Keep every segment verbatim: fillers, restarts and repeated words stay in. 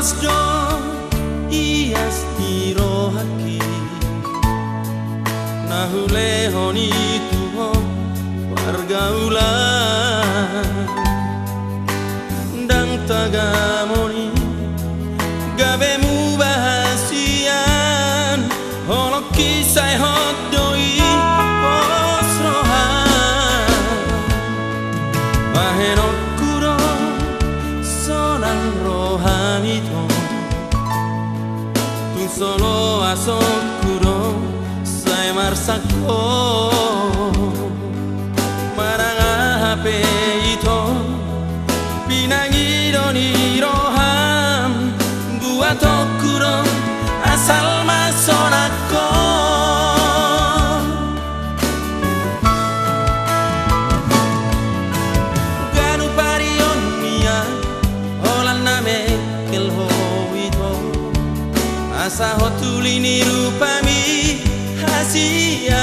Ias do ias ni rohangki, na hulehon i tu ho pargaulan. Ndang tagamon i gabe muba hasian, holongki sai hot do i pos roha. Bahenonku do sonang roham ito, tung so loasonku do sai marsangkot. Manang aha pe ito, pinangido ni roham, buatonku do asal ma sonang ho. Ganup ari on nian holan na mengkel ho ito, asa hot uli ni rupami hasian.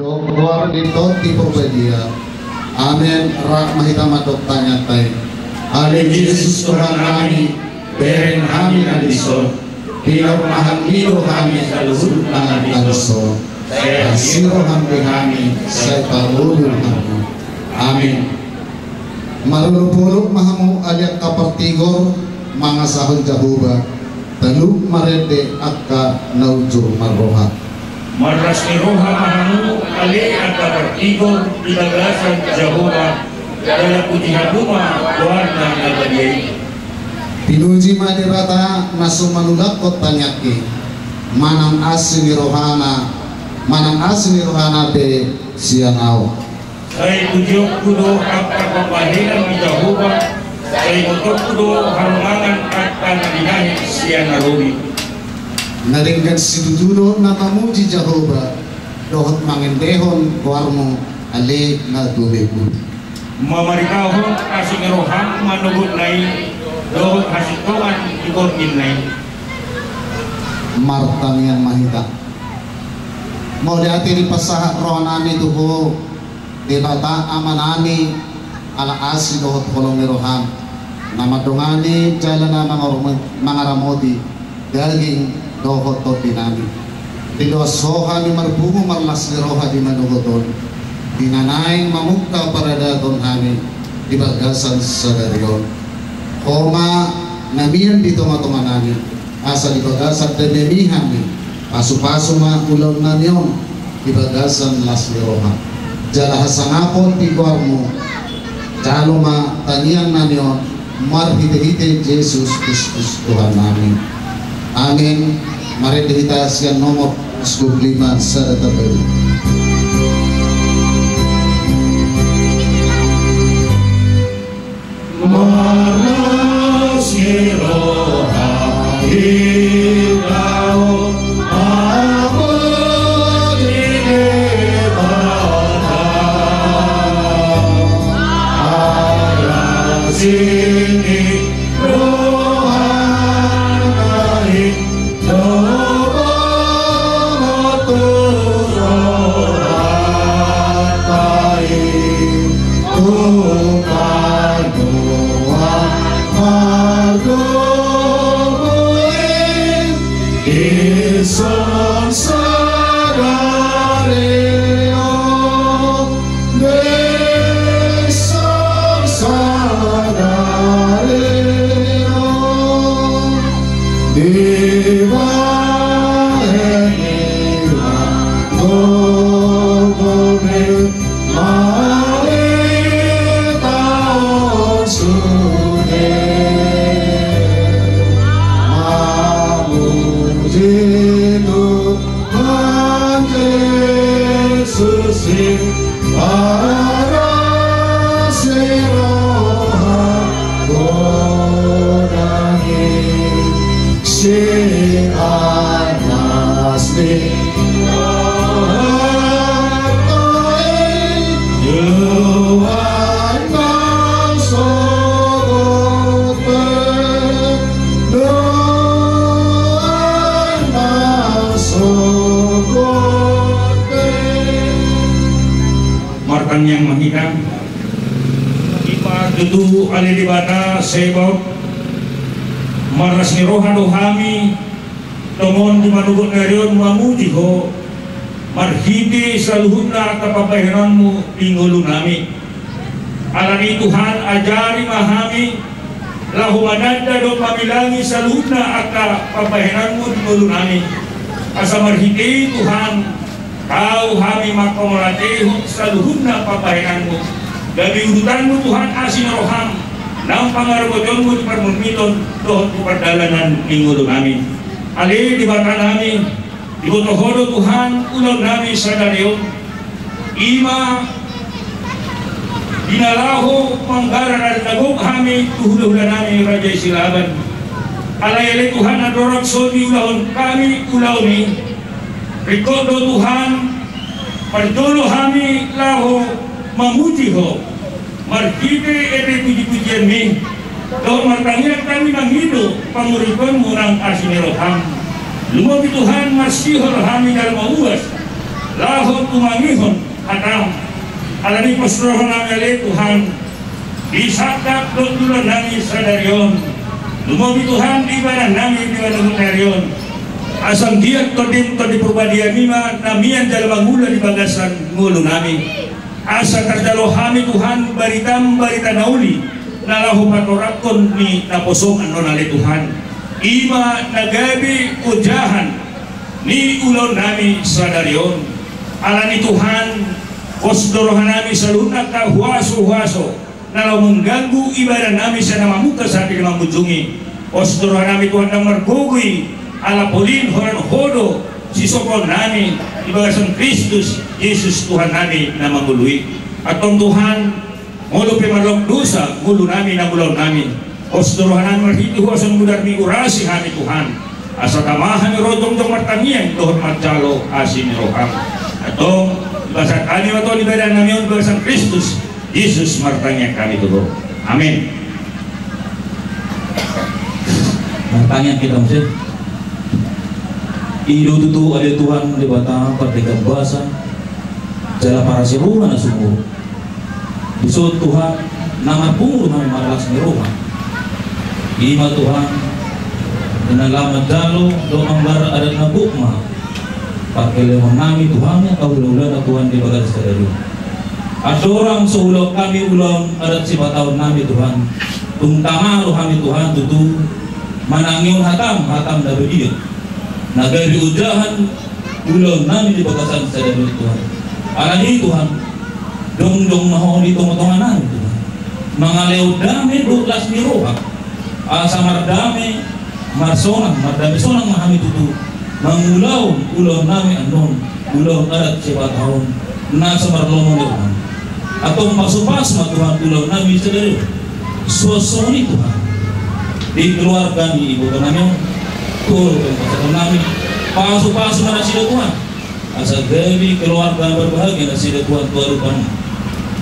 Goar ni Tondi Porbadia. Amen. Rap ma hita mandok tangiangta i. Ale Jesus Tuhannami, bereng hami na dison. Pinarmahanmi do hami saluhutna na dison. Sai asi roham di hami, sai parngoluhon hami. Amen. Marolopolop ma hamu ale angka partigor mangasahon Jahowa, talup marende angka na unjur marroha. Marlas ni roha ma hamu ale angka partigor di bagasan Jahowa, jala puji hamu ma goarna na badia i. Pinuji ma Debata na so manulakhon tangiangki, manang asi ni rohana, manang asi ni rohana pe sian ahu. Sai pujionku do angka pambahenan ni Jahowa, sai ibotonku do harumanan angka na binahen sian na robi. Na denggan situtu do na mamuji Jahowa, dohot mangendehon goarmu ale na tuatua. Mamaritahon asi ni roham manogotna i, dohot hasintongan di borngin na i. Martangiang ma hita. Mauliate dipasahat rohanami tu Ho, Debata Amanami, ala asi dohot holong ni roham, na mandongani jala na mangaram-, mangaramoti daging dohot tondinami. Diloas Ho hami marpungu marlas ni roha di manogot on, di na naeng mamungka paradaton hami di bagasan sadari on. Ho ma na mian di tongatonganami, asa di bagasan damemi hami, pasupasu ma ulaonnami on di bagasan las ni roha jala hasangapon di goarmu. Jalo ma tangiangnami on marhitehite Jesus Kristus Tuhannami. Amen. Marende hita sian nomor saratus dua pulu lima, sada tamba dua. Marlas ni roha hita on, mamuji Debata, ala asi ni rohana i. Martangiang ma hita. I ma tutu ale Debata Sebaot, marlas ni roha do hami tongon di manogot ni ari on mamuji Ho, marhite saluhutna angka pambahenanMu di ngolunami. Alani i Tuhan, ajari ma hami laho mananda dohot mamilangi saluhutna angka pambahenanMu di ngolunami. Asa marhite i Tuhan, tau hami manghamauliatehon saluhutna pambahenanMu. Gabe urutanMu Tuhan asi ni roham, nang pangaramotionMu di parmarmiton dohot di pardalanan ni ngolunami. Ale Debatanami, diboto Ho do Tuhan ulaonnami sadari on. I ma di na laho manggarar ari na gok hami tu hulahulanami Raja i Silaban. Alai ale Tuhan, andorang so diulahon hami ulaon i, ringkot do Tuhan, parjolo hami laho mamuji Ho marhite ende pujipujianMi, dohot martangiang hami mangido panguripanMu nang asi ni roham. Lumobi Tuhan, marsihol hami jala mauas laho tumangihon hataM. Alani i pos roha nami ale Tuhan, di sangkap dohot joloan nami sadari on, lumobi Tuhan di badan nami di badan nami on. Asa anggiat TondiM, Tondi Parbadia i ma na mian jala mangula di bagasan ngolu nami. Asa tarjalo hami Tuhan baritaM, barita na uli na laho patorangkon ni naposoM annon ale Tuhan. I ma na gabe ojahan ni ulaon nami sadari on. Alani Tuhan, pos do roha nami saluhutna angka huaso-huaso na laho mangganggu ibadah nami sian na mamungka sahat di na mamunjungi. Pos do roha nami Tuhan, ndang margogo i, ala polin holan Ho do sisoponon nami di bagasan Kristus Jesus Tuhan nami na mangolu i. Antong Tuhan, molo pe marlaok dosa ngolu nami na mangulahon nami, pos do roha nami marhite huaso ni mudarMi, urasi hami Tuhan, asa tama hami ro jongjong martangiang dohot manjalo asi ni rohaM. Antong, dipasahat hami ma Tuhan ibadah nami on di bagasan Kristus Jesus martangiang hami tu Ho. Amen. Martangiang hita muse. I do tutu ale Tuhan Debata pardenggan basa jala parasi roha na sumurung. Dison Tuhan, na marpungu do hami marlas ni roha. I ma Tuhan, na laho manjalo dohot manggarar adat na gok ma parhelaon nami Tuhan, angka hulahula na Tuhan di bagasan sadari on. Andorang so ulaon hami ulaon adat sipatahon nami Tuhan, tung tama do hami Tuhan tutu manangihon hataM, hataM na badia, na gabe ojahan ulaon nami di bagasan sadari on Tuhan. Alani i Tuhan, jongjong ma Ho di tongatonga nami Tuhan, mangalehon dame dohot las ni roha, asa mardame, marsonang, mardame sonang ma hami tutu mangulahon ulaon nami annon, ulaon adat sipatahon na so marlomo ni rohaM. Antong pasupasu ma Tuhan ulaon nami sadari on. Suang songon i Tuhan, di keluarga ni iboto nami on, tolu pe pasahaton nami, pasupasu ma nasida Tuhan, asa gabe keluarga na berbahagia nasida Tuhan tu adopanMu.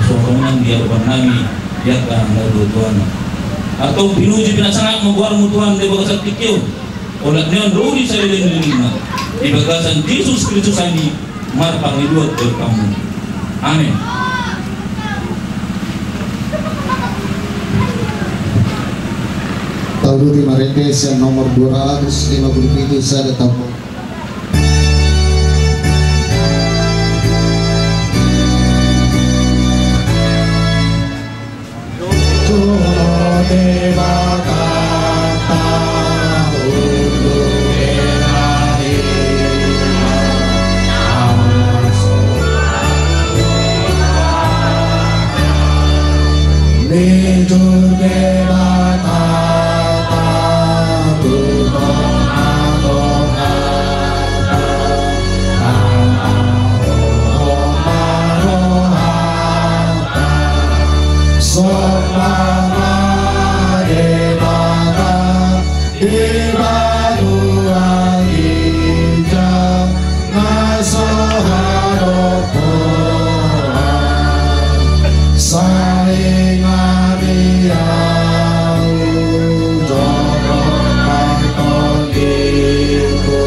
Songon i nang di adopan nami di angka na tuatua on. Antong pinuji pinasangap ma goarMu Tuhan di bagasan tingki on. Olat ni on ro di saleleng ni lelengna, di bagasan Jesus Kristus hami marpangidoan tu adopanMu. Amen. Tauduti marende sian nomor dua ratus lima puluh pitu sada taon. Sombang ma Debata di banua ginjang na so hadomuan. Sai ngani ahu jolo martondingku,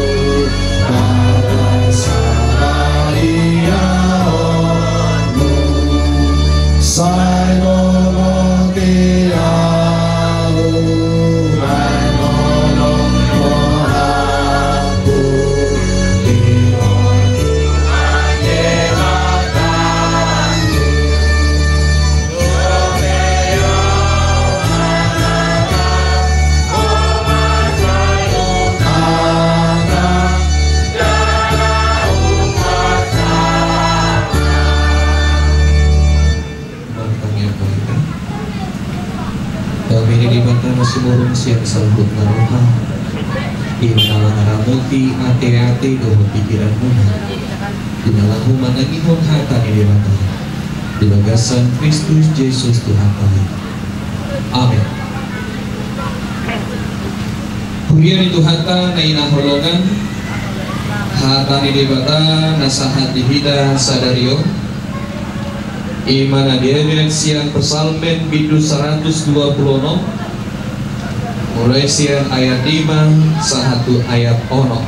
Martangiang ma hita. Dame ni Debata na sumurung sian saluhutna roha, i ma na mangaramoti ateate dohot pingkiranmuna, di na laho manangihon hata ni Debata di bagasan Kristus Jesus Tuhanta i. Amen. Huria ni Tuhanta na hinaholongan, hata ni Debata na sahat di hita sadari on, i ma na diadean sian Psalmen bindu saratus dua pulu onom, mulai sian ayat lima sahat tu ayat onom.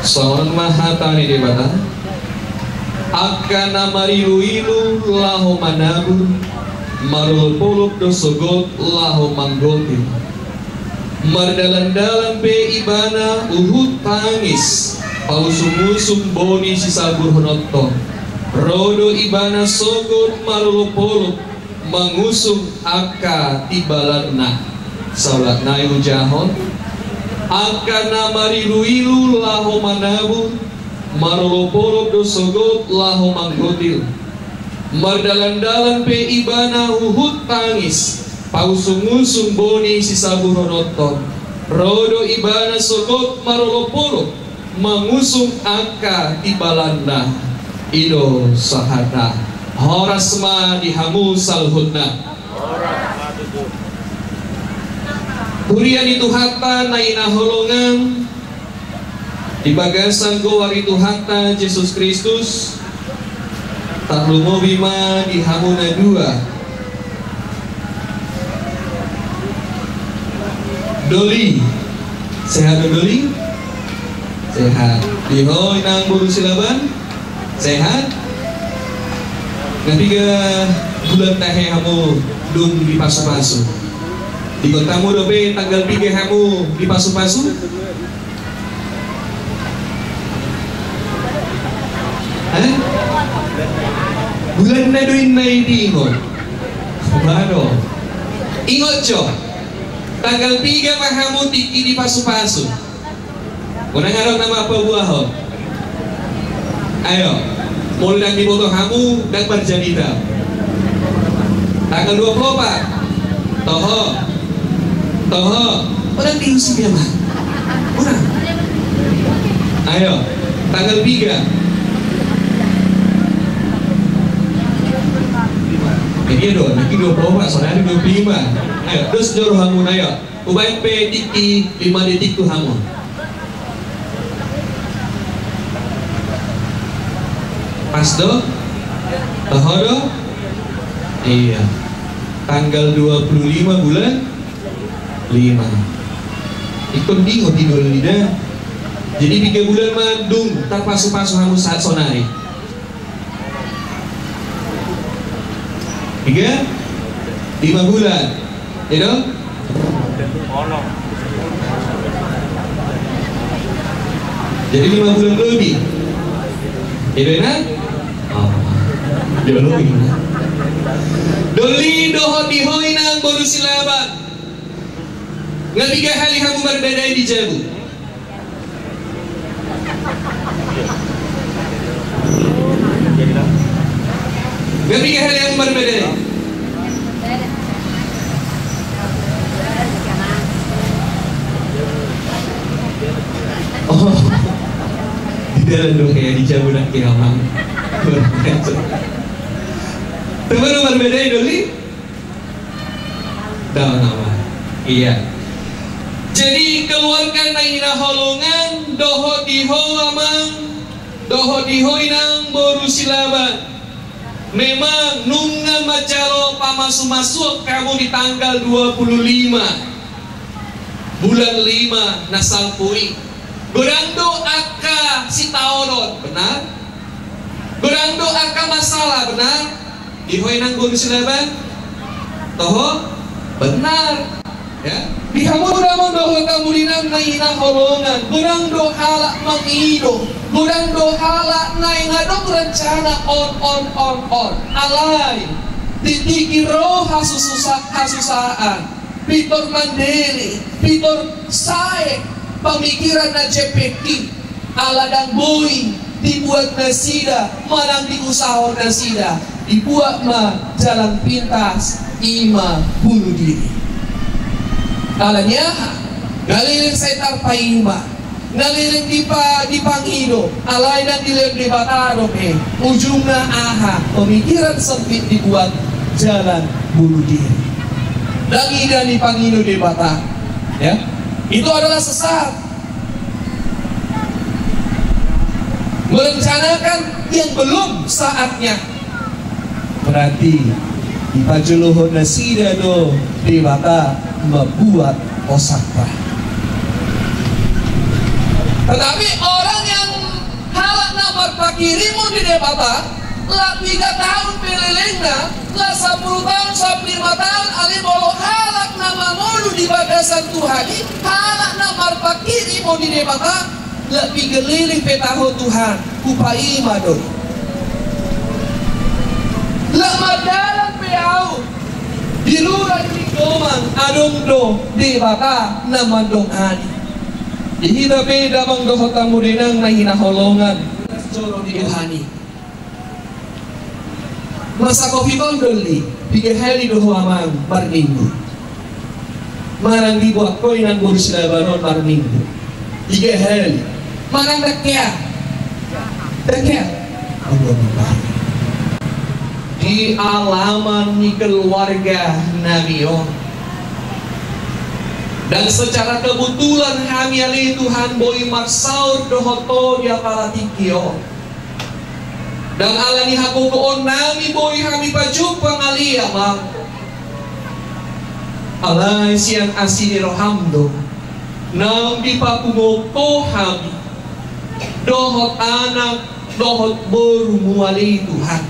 Songon on ma hata ni Debata. Angka na mariluilu laho manabur, marolopolop do sogot laho manggotil. Mardalandalan pe ibana huhut tangis, pausungusung boni sisaburhononton. Ro do ibana sogot marolopolop, mangusung angka timbalanna. Saulak nai hujahahon. Angka na mariluilu laho manabur, marolopolop do sogot laho manggotil. Mardalandalan pe ibana huhut tangis, pausungusung boni sisaburhononton. Ro do ibana sogot marolopolop, mangusung angka timbalanna. I do sahatna. Horas ma di hamu saluhutna. Huria ni Tuhanta na hinaholongan, di bagasan goar ni Tuhanta Jesus Kristus, tarlumobi ma di hamu na dua. Doli. Sehat do, Doli? Sehat. Di ho, inang boru Silaban? Sehat? Nga piga bulan tahe hamu dung dipasupasu? Diingot hamu dope tanggal piga hamu dipasupasu? Hah? Bulanna do inna i diingot? Baru. Ingot jo. Tanggal piga ma hamu tingki dipasupasu? Unang adong na mampabuahon. Ayo. Molo ndang diboto hamu, ndang marjadi ta. Tanggal dua puluh opat. Toho. Toho. Unang diusik dia, Bang. Unang. Ayo. Tanggal piga. Jadi ya do, nanti dua puluh opat, saudara dua puluh lima. Ayo, terus nyuruh hamu, ayo. Hubaen pe tingki lima detik tu hamu. Pas do? Toho do? Iya. Tanggal dua puluh lima bulan lima. Ingkon diingot i do, Doli, da. Jadi piga bulan ma dung tarpasupasu hamu sahat sonari? Piga? Lima bulan. Iya do? Jadi lima bulan lebih. Iya do, inang? Oh. Dia lebih. Doli, dohot di ho, inang boru Silaban. Nga piga hali hamu marbadai di jabu? Nga piga hali hamu marbadai? Oh. Di dalan do hea, di jabu nangkin, amang. Tong do marbadai, Doli? Dalam nama. Iya. Jadi keluarga na hinaholongan, dohot di ho, amang, dohot di ho, inang boru Silaban. Memang nunga manjalo pamasumasuon hamu di tanggal dua puluh lima bulan lima na salpu i. Godang do angka sitaonon, benar? Godang do angka masalah, benar? Di ho, inang boru Silaban? Toho? Benar. Ya. Di hamu damang dohot hamu inang na hinaholongan, godang do halak mangido, godang do halak naeng adong rencana on, on, on, on. Alai, di tingki ro hasususa-, hasusaan, pintor mandele, pintor sae pamikiran na jempek i. Ala ndang boi dibuat nasida manang diusahahon nasida, dibuat ma jalan pintas, i ma bunuh diri. Alani aha? Nga leleng sai tarpaima, nga leleng dipa-, dipangido, alai ndang dilehon Debata dope. Ujungna aha? Pemikiran sempit dibuat jalan bunuh diri. Ndang i dipangido Debata. Ya. Itu adalah sesat. Merencanakan yang belum saatnya. Berarti dipajolohon nasida do Debata mambuat osakta. Tetapi orang yang halak na marpa-, Kirimon ni Debata, lak piga taon pe lelengna, lak sampulu taon, sampulu lima taon, alai molo halak na mangolu di bagasan Tuhan i, halak na marpangkirimon ni Debata, lak piga leleng pe taho Tuhan, hupaima do. Lak mardalan pe ahu di rura ni gomang, adong do Debata na mandongani. Di hita pe damang dohot hamu dainang na hinaholongan, jolo di Tuhan i. Masa covid on doli, piga hali do ho amang marminggu? Manang dibuat ho inang boru Silaban on marminggu? Piga hali? Manang dengke? Dengke? Di alaman ni keluarga nami on. Dan secara kebetulan hami ale Tuhan boi marsaor dohot ho di apala tingki on. Dan ala ni hagogoon nami boi hami pajumpang ale amang. Alai sian asi ni roham do naung dipapungu ho hami dohot anak dohot borumu ale Tuhan.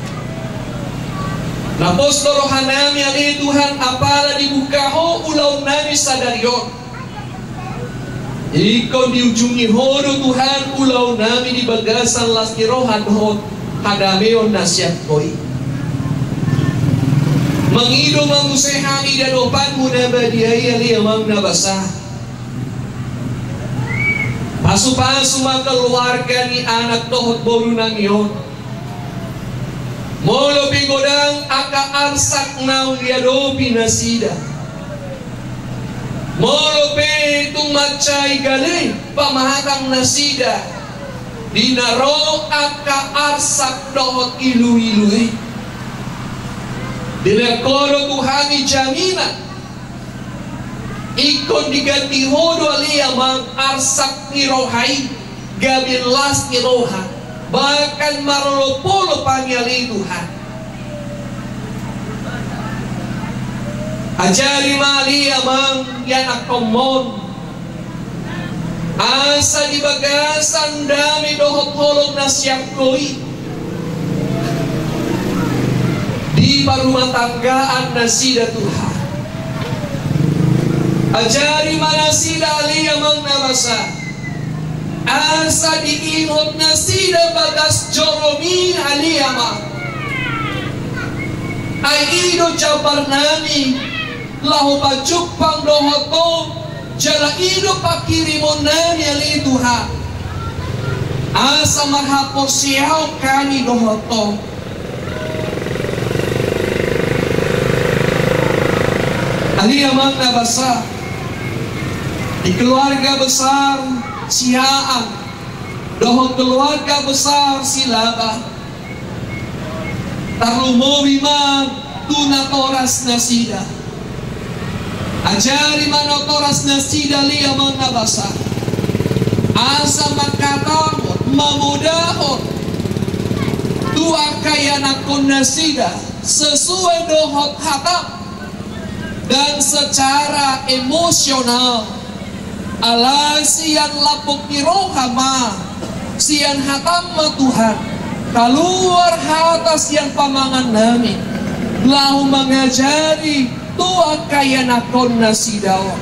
Na pos do roha nami ale Tuhan apala dibuka ho ulaon nami sadari on. Ingkon diujungi ho do Tuhan ulaon nami di bagasan las ni roha dohot hadameon na sian ho i. Mangido ma muse hami di adopanmu na badia i ale amang na basa. Pasupasu ma keluarga ni anak dohot boru nami on. Molo pe godang angka arsak naung diadopi nasida. Molo pe tung mansai gale pamatang nasida di na ro angka arsak dohot iluilu i. Dilehon ho do tu hami jaminan. Ingkon diganti ho do ale amang arsak ni roha i gabe las ni roha, bahkan marolopolop hami ale Tuhan. Ajari ma ale amang ianakhonmon asa di bagasan dame dohot holong na sian ho i diparumatanggaan nasida Tuhan. Ajari ma nasida ale amang na basa asa diingot nasida bagas joromi ale amang. Ai i do jambar nami laho pajumpang dohot ho jala i do pangkirimon nami ale Tuhan. Asa marhaporseaon hami dohot ho. Ale amang na basa, di keluarga besar Siahaan dohot keluarga besar Silaba, tarlumobi ma tu natoras nasida. Ajari ma natoras nasida ale amang na basa asa mangkatahon mamodahon tu angka ianakhon nasida sesuai dohot hatam dan secara emosional. Ala sian lambok ni roha ma sian hatam ma Tuhan kaluar hata sian pamangan nami laho mangajari tu angka ianakhon nasida on.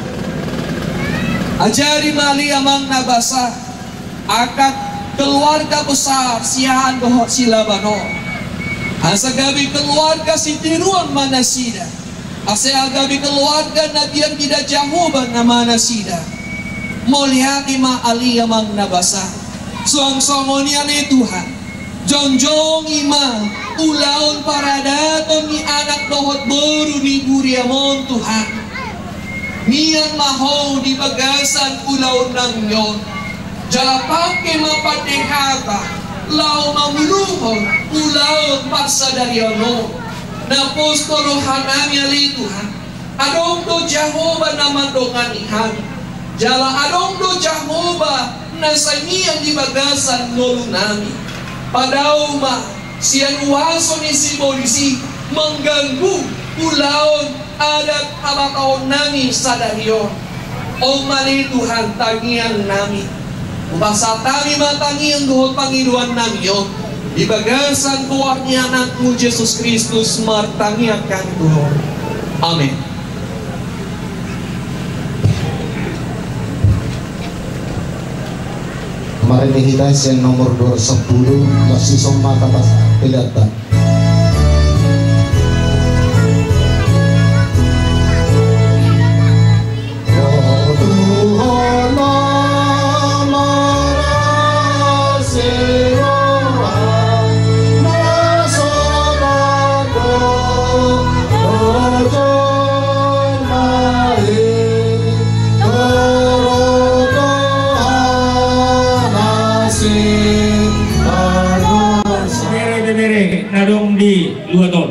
Ajari ma ale amang na basa angka keluarga besar Siahaan dohot Silaba on asa gabe keluarga sitiruon ma nasida. Asa gabe keluarga na biar mida Jahowa nama nasida. Mauliate ma ale amang na basa. Suang songon i ale Tuhan, jongjongi ma ulaon paradaton ni anak dohot boru ni huriam on Tuhan. Mian ma ho di bagasan ulaon nami on. Jala pangke ma pande hata laho manguluhon ulaon parsadarion on. Na pos do roha nami ale Tuhan, adong do Jahowa na mandongani hami. Jala adong do Jahowa na sai mian di bagasan ngolu nami. Padao ma sian huaso ni sibolis i mangganggu ulaon adat habataon nami sadari on. On ma ale Tuhan tangiang nami. Hupasahat hami ma tangiang dohot pangidoan nami on Di bagasan goar ni Anakmu Jesus Kristus martangiang hami tu Ho. Amen. Marende hita sian nomor dua ratus sepuluh, las sisomba tatas pedata. Bere, bebere na adong di luat on.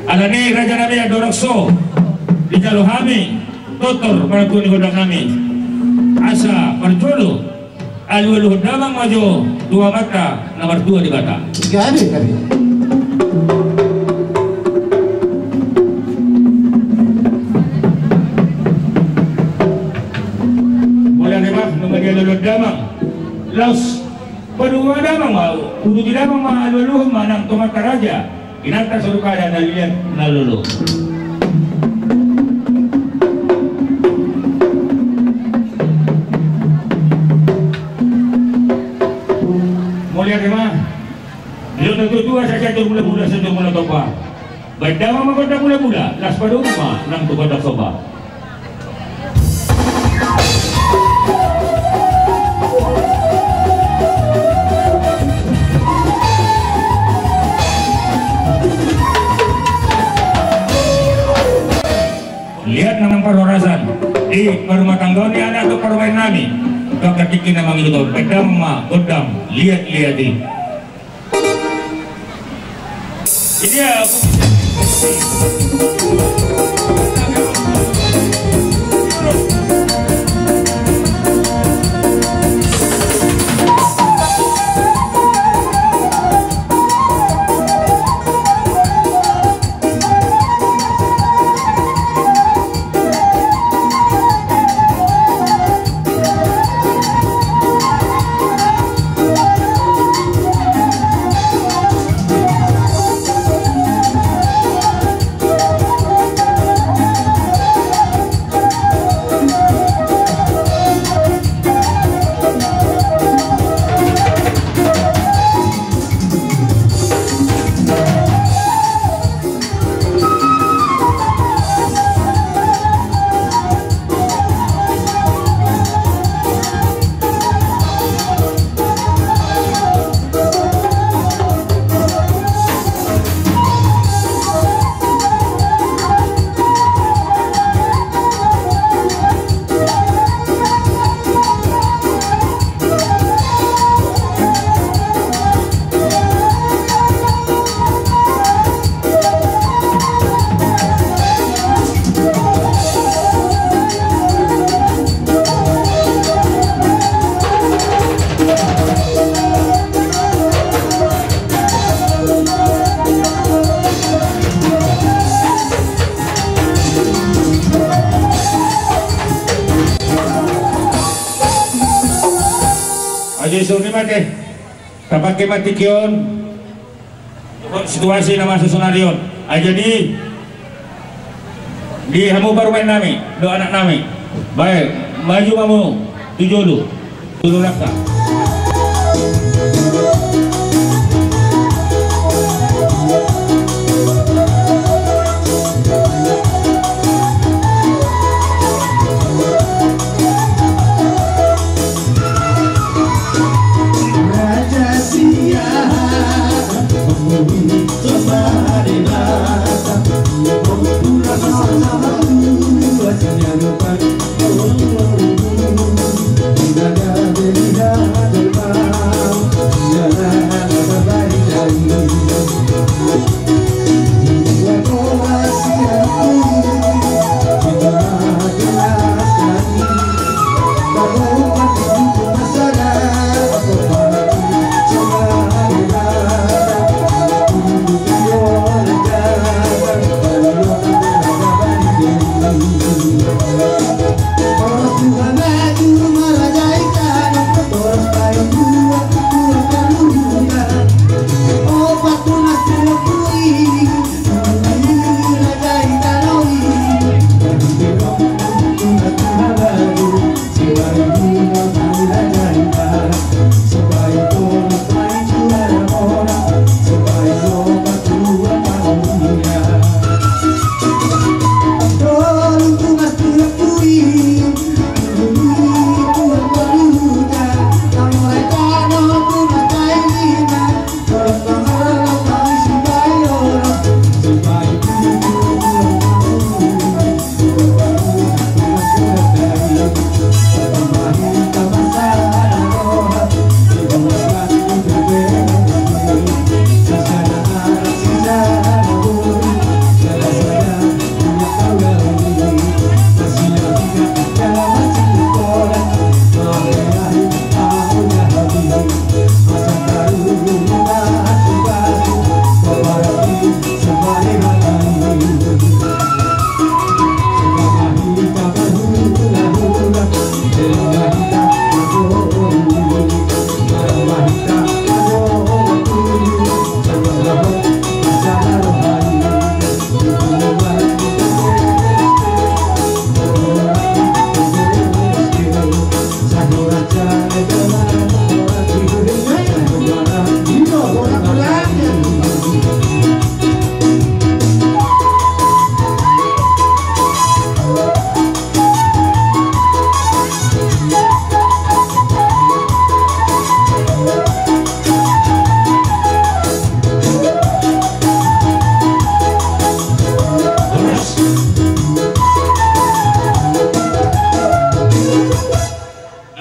Alani raja nami, andorang so dijalo hami tortor panantuhon ni gondang nami, asa parjolo alualuhon damang ma jo tu Amanta na martua Debata. Gabe, gabe. Mauliate ma, nunga dialualuhon damang. Laos padomu damang ma, uduti damang ma, alualuhon ma nang tu Amanta raja. Inanta suru kada na liat na lolo. Mauliate ma. Didok natuatua, sai sahat tu mulajadi, sahat tu mulajadi. Baen damang ma gondang mulajadi, laos padomu ma nang tu gondang somba. Liat nang parhorasan di parumatanggaon ni anak dohot parumaen nami. Dohot angka tingki na mangihut on, baen damang ma gondang liatliat i. Ajo isuk ni mate. Tapake ma tingki on. Situasi na masa sonari on. Ai jadi, di hamu parumaen nami dohot anak nami, bae, maju ma hamu tu jolo, tu jolo langka.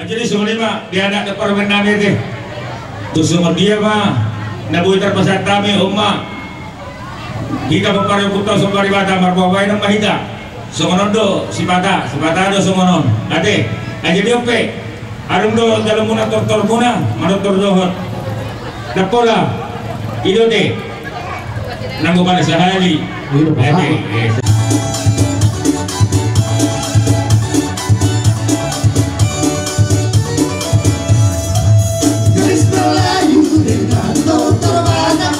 Jadi songon i ma di anak dohot parumaen nami ate. Tung songon dia ma na boi tarpasahat hami, on ma. Hita pomparan ni Ompunta Ompu Paribata, marboaboa ma hita. Songon on do sipata, sipata do songon on. Ate, ai jadi on pe. Adong do jalo muna tortor muna, manortor dohot. Ndang pola. I do ate. Nanggo pada sahali. Iya, ate, paham. Iya. Gadis Melayu dengan tortor Batak,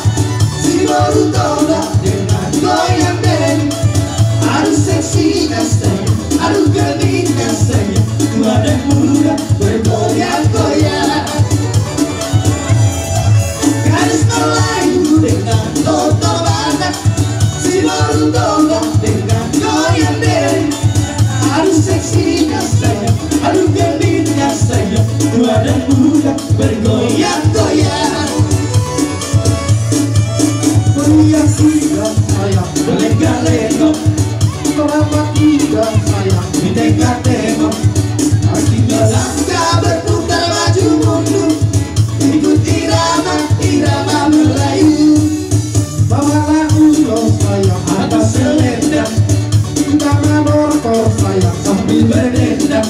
si boru Toba dengan goyang beri. Aduh seksi rasanya, aduh gemit rasanya, tua dan muda bergoyang-goyang. Gadis Melayu dengan tortor Batak, si boru Toba dengan goyang beri. Aduh seksi rasanya, aduh gemit rasanya, tua dan muda bergoyang-goyang. Meriah sudah saya berlenggak-lenggok, merapat lidah saya ditengok-tengok. Kaki melangkah berputar maju mundur, ikut irama, irama Melayu. Bawalah ulos saya atas selendang, kita manortor saya sambil berdendang.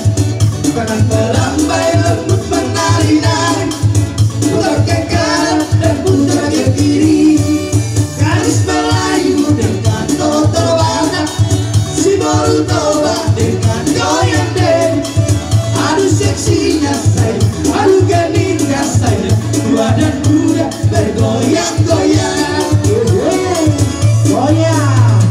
Tangan melambai lembut menari-nari, putar ke kanan dan putar ke kiri. Gadis Melayu dengan tortor Batak, si boru Toba dengan goyang beri. Aduh seksinya saya, aduh gemit rasanya, tua dan muda bergoyang-goyang. Goyang.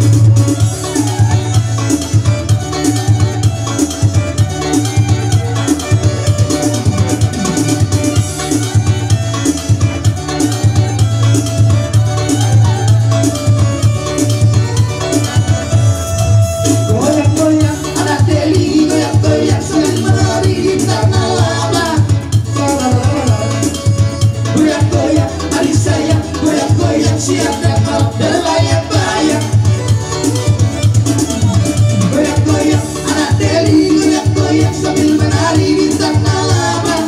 Goyang-goyang anak Deli, goyang-goyang sambil menari di Tanah Abang. Goyang-goyang adik saya, goyang-goyang siang dan malam berbayang-bayang. Goyang-goyang anak Deli, goyang-goyang sambil menari di Tanah Abang.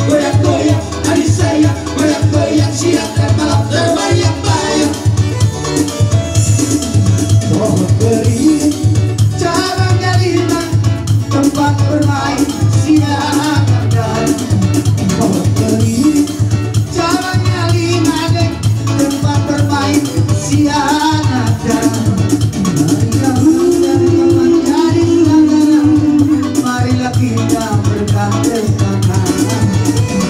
Goyang-goyang adik saya, goyang-goyang siang dan malam berbayang-bayang. Pohon beringin cabangnya lima, tempat bermain siang dan malam. Pohon beringin cabangnya lima, dek, tempat bermain siang dan malam. Marilah bulan menjadi langganan, marilah kita bergandeng tangan.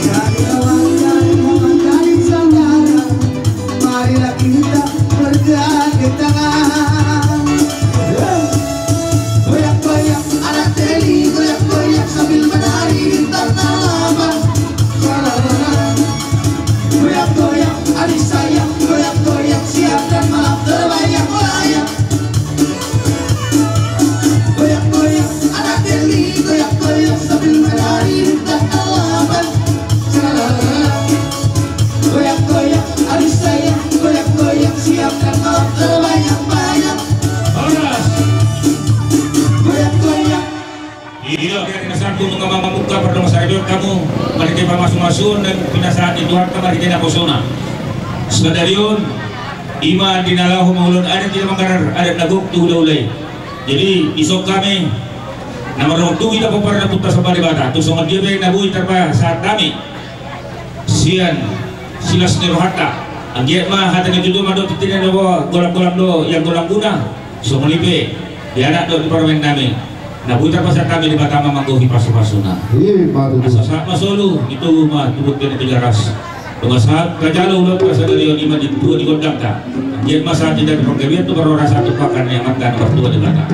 Jadi lawan, jadi kawan, jadi saudara. Marilah kita bergandeng tangan. Goyang-goyang anak Deli, goyang-goyang sambil menari di Tanah Abang. Goyang-goyang adik saya, goyang-goyang siang dan malam terbayang-bayang. Goyang-goyang anak Deli, goyang-goyang sambil menari di Tanah Abang. Goyang-goyang adik saya, goyang-goyang siang dan malam terbayang-bayang. Horas. Goyang-goyang. Iya, biar kita satu untuk mambuka pardongan sadarion hamu, marhite pamasumasuon na pinasahat ni Tuhanta, marhite naposona. Sadarion, i ma di na laho mangulahon adat, di na manggarar adat na gok tu hulahula i. Jadi, dison hami na mardongan tu hita pomparan ni Ompunta Ompu Paribata, tung songon dia pe na boi tarpasahat hami sian silas ni rohanta. Anggiat ma hata ni tutu mandok tintin na boha, golanggolang do ia golang guna. Songon i pe di anak dohot di parumaen nami, na boi tarpasahat hami, Debata ma manggohi pasupasu-Na. Ima tutu. Asa sahat ma solu, ditogu ma tu bontean ni Tigaras. Nunga sahat tajalo ulaonta sadarion, i ma di tua ni gondangta. Anggiat ma sahat di dada panggabean, tu parhorasan, tu pangkataion ni Amanta na martua Debata.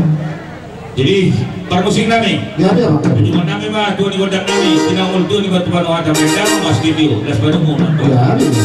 Jadi, parmusik nami. Ya, ya, Pak. Ujungan nami ma tua ni gondang nami, tinangol tua ni batu panohata, mendang mas titio, las padomu. Ya, ya.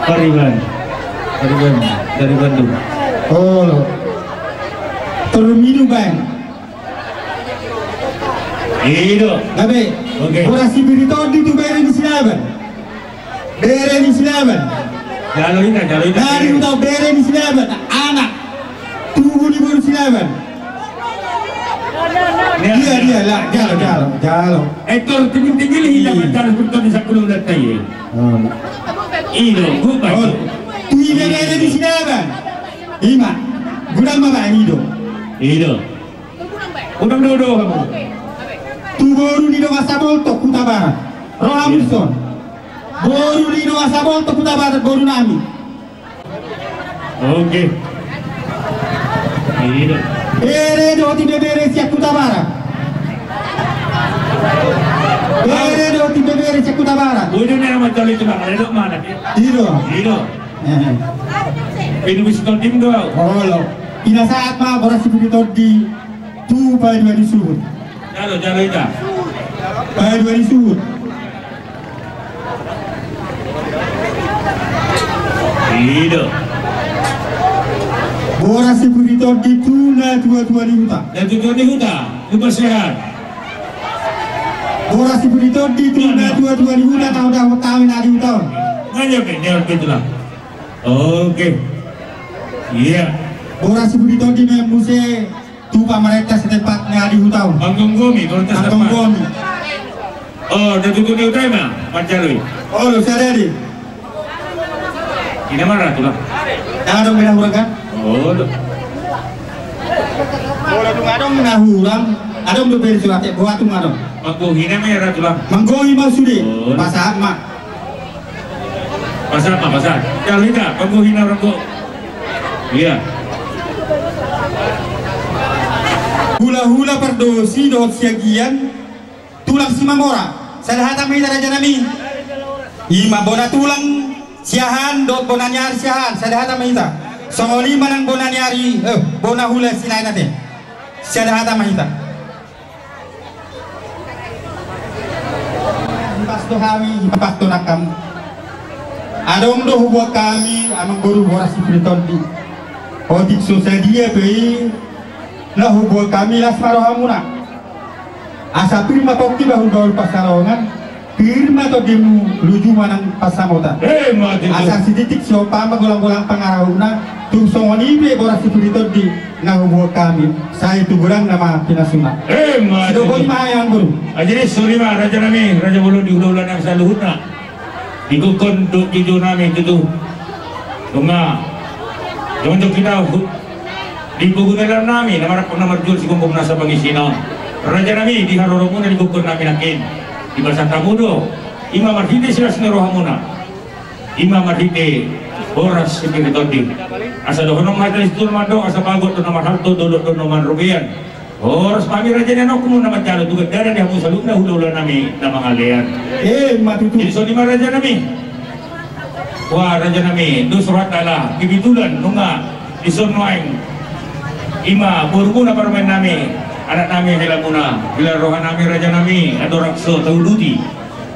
Pariban. Pariban. Dari Bandung. Oh. Terminum, Bang. I do. Gabe. Oke. Boras Siberitondi tu bere ni Silaban. Bere ni Silaban. Jalo ina, jalo ina. Nah, di Huta, bere ni Silaban. Anak. Tubu ni boru Silaban. Dia, dia, lah, jalo, jalo, jalo. Etor tinggi-tinggi hita. Iya. Mencari bertoni sakulu dan tai. Oh. I do, bukan. Oh. Tu i bere ni Silaban. Ima. Godang ma, Bang, i do. I do. Godang do, do hamu. Tu boru ni Dongan Saboltok Hutabarat. Ro hamu dison. Boru ni Dongan Saboltok Hutabarat, boru nami. Oke. I do. Bere dohot ibebere sian Hutabarat. Bere dohot ibebere sian Hutabarat. Boru ni Dongan Saboltok Hutabarat. I do. I do. Hehe. Pinasahat ma boras Siberitondi tu paduahon ni suhut. Jalo, jalo ita. Paduahon ni suhut. I do. Boras Siberitondi tu natuatua ni huta. Natuatua ni huta. Tupa sehat. Boras Siberitondi tu natuatua ni huta, tahu dah tahu na di huta. Nanya ke, nanya ke itulah. Oke. Iya. Boras Siberitondi ma muse tu pamarenta setempat na di huta on. Manggomgomi pamarenta setempat. Manggomgomi. Oh, natuatua ni huta i ma manjalo i. Oh, lo sadari. Ina ma ratu lah. Adong ma na hurang kan? Oh, lo. Bola dung adong na hurang. Adong do bere surat e, boa tung adong. Manggohi na ma ratu lah. Manggohi ma sude. Oh. Pasahat ma. Pasahat ma, pasahat. Jalo ita, panggohi na ronggo. Iya. Hulahula Pardosi dohot Siagian, tulang Simamora. Sada hata ma hita, raja nami. Ima bona tulang Siahaan dohot bona ni ari Siahaan, sada hata ma hita. Songon i ma nang bona ni ari, eh, bona hula Silaen ate. Sada hata ma hita. Hipas do hami, hipas do nangkam. Adong do huboan hami, amangboru, boras sipir ni tondi. Otik so sadia pe i, na huboan hami, las ma rohamuna. Asa pir ma pongki, bahulbahul pansalongan, pir ma tondimu, luju ma nang pansamotan. Asa sititik siompa ma golanggolang pangarahutna, tung songon i pe boras sipir ni tondi na huboan hami, sai tu godangna ma pinasuna. Sidok boti ma hami, amangboru. Jadi songon i ma, rajanami, raja bolon, di hulahula nami saluhutna. Di gokhon dohot joujou nami tutu. Nunga jongjong hita di pogu ni dalan nami na marangkup na marjual, sigombong nasa pangisina. Rajanami, di haroromuna di gokhon nami nangkin, di bagasan hamu do. I ma marhite silas ni rohamuna. I ma marhite boras sipir ni tondi. Asa dohonon ma hata ni situa mandok, asa bagot do na marhalto, dolok do na marrobean. Horas ma hami raja ni anakmu na manjalo tu gandana di hamu saluhutna hulahula nami na mangalean. Ima tutu. Jadi songon i ma, rajanami. Wah, rajanami, dos rohanta, ala kebetulan nunga dison nuaeng i ma borumuna parumaen nami, anak nami, helamuna, hela roha nami, rajanami, andorang so tauduti.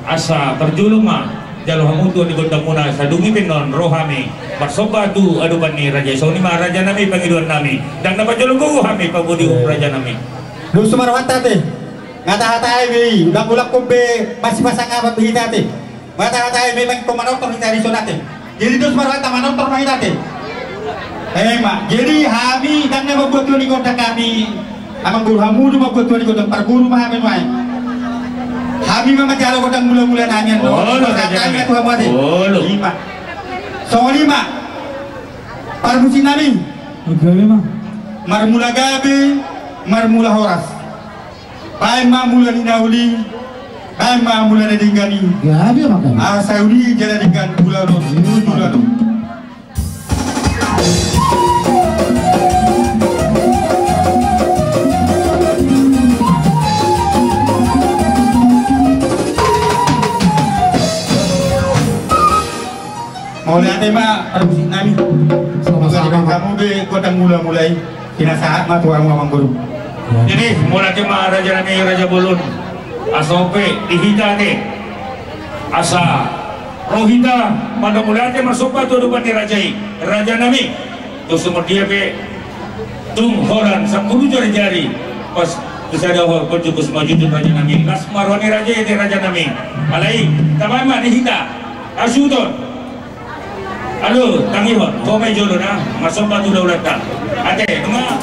Asa parjolo ma jalo hamu tua ni gondangmuna, sadungi pe annon ro hami marsomba tu adopan ni raja i. Songon i ma, rajanami, pangidoan nami. Ndang na parjolo gogo hami pabodihon, rajanami. Dos ma rohanta ate. Nga tahatai be i, ndang ulakhon be masipasangapan be hita ate. Nga tahatai be, mangido manortor hita dison ate. Jadi dos ma rohanta, manortor ma hita ate. Ima, jadi hami ndang na mambuat tua ni gondang hami. Amangboru, hamu do mambuat tua ni gondang, parguru ma hami nuaeng. Hami ma manjalo gondang mulamula nami annon. Olo, rajanami. Ima tu hamu ate. Olo. Ima. Songon i ma. Parmusik nami. Oke, ima. Marmula gabe, marmula horas. Baen ma mula ni na uli, baen ma mula na denggan i. Gabe ma kan. Asa uli jala denggan ulaon on. Uli ulaon on. Mauliate ma parmusik nami. Sama-sama. Hamu be gondang mulamula i. Pinasahat ma tu hamu, amangboru. Jadi mauliate ma, rajanami, raja bolon. Asa on pe di hita ate. Asa ro hita mandok mauliate, marsomba tu adopan ni raja i, rajanami. Tung songon dia pe, tung holan sampulu jari-jari, pas tu sada hor, pojok kus majujut, rajanami. Las ma roha ni raja i ate, rajanami. Alai tabaen ma di hita hasuhuton. Alo, tangihon, ho ma i jolo na marsomba tu hulahulanta. Ate, nunga.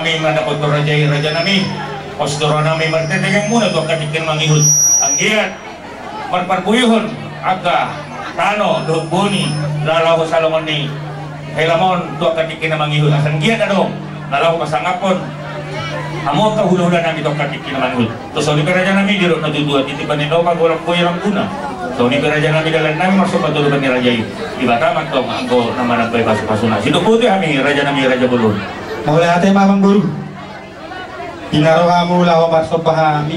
Nami mandapothon raja i, raja nami. Pos do roha nami martetengenmuna tu angka tingki na mangihut. Anggiat marparbuehon angka tano dohot boni na laho salongon ni helamon tu angka tingki na mangihut, asa anggiat adong na laho pasangaphon hamu angka hulahula nami tu angka tingki na mangihut. Songon i pe raja nami, didok natuatua, titipan ni na pargolap boi rambu na. Songon i pe raja nami, dalan nami marsomba tu adopan ni raja i. Debata ma antong anggo na manambai pasupasuna. Sidok botima hami raja nami, raja bolon. Mauliate ma amangboru. Di na ro hamu laho marsomba hami,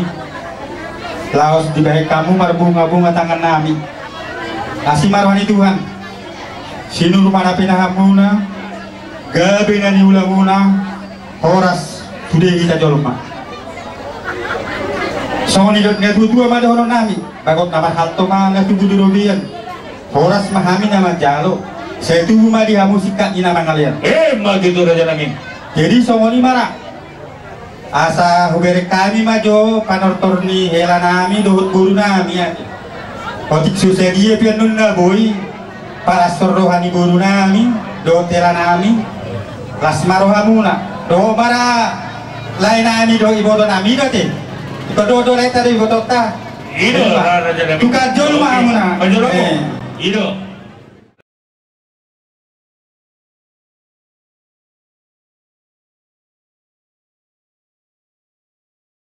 laos dibahen hamu marbungabunga tangan nami. Asi ma roha ni Tuhan. Sinur ma na pinahanmuna, gabe na niulamuna, horas sude hita jolma. Songon nidok ni natuatua ma dohonon nami, bagot na marhalto ma na tubu di robean. Horas ma hami na manjalo, sai tubu ma di hamu singkat ni na mangalean. Emma tutu raja nami. Jadi songon i ma ra. Asa hubereng hami ma jo panortor ni hela nami dohot boru nami ate. Otik so sadia pe annon na boi parashon roha ni boru nami dohot hela nami. Las ma rohamuna dohot ma ra lae nami dohot iboto nami do ate. Iko do do lae ta do ibotonta. I do. Emma. Tukang jolo ma hamuna. Pajolo. Eh. I do.